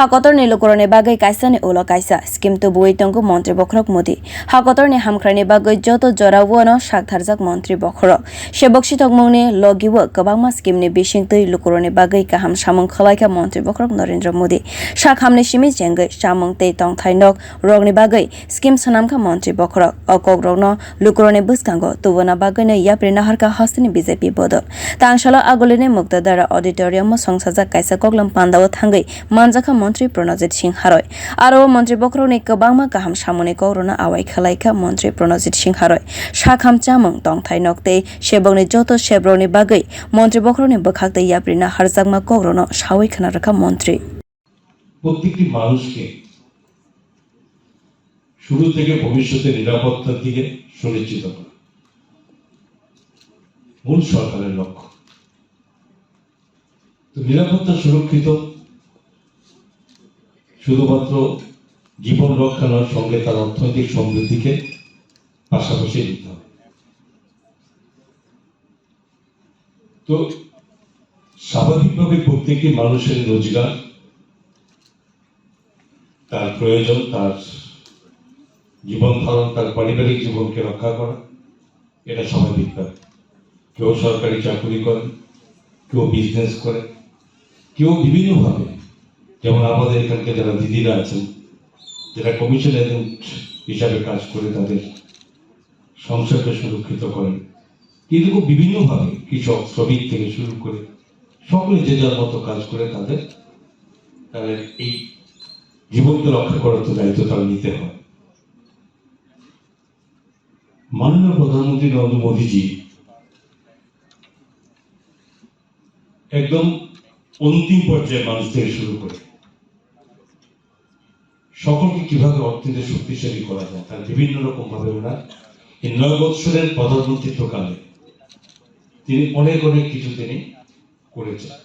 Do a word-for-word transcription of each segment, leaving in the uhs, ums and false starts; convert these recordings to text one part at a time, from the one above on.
Hakotorni lukurokni bagwi kaisani ulo kaisa scheme tubuwi tongo Montri Bokhorok Modi. Hakotorni hamkraini bagwi joto jorao no saktharjak Montri Bokhorok. Sebok sithokmungni logio kwbangma scheme ni bisingtwi lukurokni bagwi kaham samung khwlaikha Montri Bokhorok Narendra Modi. Sakhamni simi chengwi chamung tei tongthai nok rokni bagwi scheme swnamkha Montri Bokhorok. O kokrokno lukurokni bwskango tubuna bagwino yapri naharkha hasteni B J P bodol. Tangsalo Agulini Muktadara Auditorium-o songsajak kaisa koklam pandao thangwi manjakha Montri Pranajit Singha Roy. Aro o Montri Bokhorokni kwbangma kaham samungni kokrokno awai khwlaikha Montri Pranajit Singha Roy. Sakham chamung, tongthai nok tei sebokni joto sebrokni bagwi Montri Bokhorokni bwkhak tei yapri naharjakma kokrokno sawi khna rwkha Montri. প্রত্যেকটি মানুষকে শুরু থেকে ভবিষ্যতে নিরাপত্তার দিকে সুনিশ্চিত করা মূল সরকারের লক্ষ্য। তো নিরাপত্তা সুরক্ষিত শুধুমাত্র জীবন রক্ষা নয়, সঙ্গে তার অর্থনৈতিক সমৃদ্ধিকে পাশাপাশি নিতে হবে। তো স্বাভাবিকভাবে প্রত্যেকটি মানুষের রোজগার, তার প্রয়োজন, তার জীবন ধারণ, তার পারিবারিক জীবনকে রক্ষা করা, এটা স্বাভাবিক ব্যাপার। কেউ সরকারি চাকুরি করে, কেউ বিজনেস করে, কেউ বিভিন্নভাবে, যেমন আমাদের এখানকার যারা দিদিরা আছেন, যারা কমিশন এজেন্ট হিসাবে কাজ করে, তাদের সংসারকে সুরক্ষিত করেন। কিন্তু খুব বিভিন্নভাবে কৃষক, শ্রমিক থেকে শুরু করে সকলে যে যার মতো কাজ করে তাদের, তাদের এই জীবনকে রক্ষা করার তো দায়িত্ব তারা নিতে হয়। মাননীয় প্রধানমন্ত্রী নরেন্দ্র মোদীজি একদম অন্তিম পর্যায়ে মানুষ থেকে শুরু করে সকলকে কিভাবে অর্থনীতি শক্তিশালী করা যায়, তার বিভিন্ন রকম ভাবে ওনার এই নয় বৎসরের প্রধানমন্ত্রীত্বকালে তিনি অনেক অনেক কিছু তিনি করেছেন।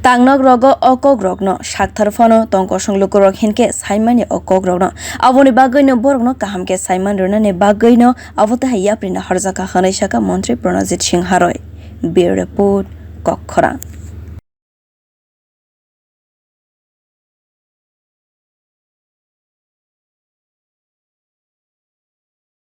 Tangnok rogo o kokrokno sakthar phano tongkosong lukurok hinkhe saimani o kokrokno. Aboni bagwino borokno kaham khe saiman rwnani bagwino abo tei hai yaprino horjakha hwnwi sakha Montri Pranajit Singha Roy. Bureau Report, Kokkhorang.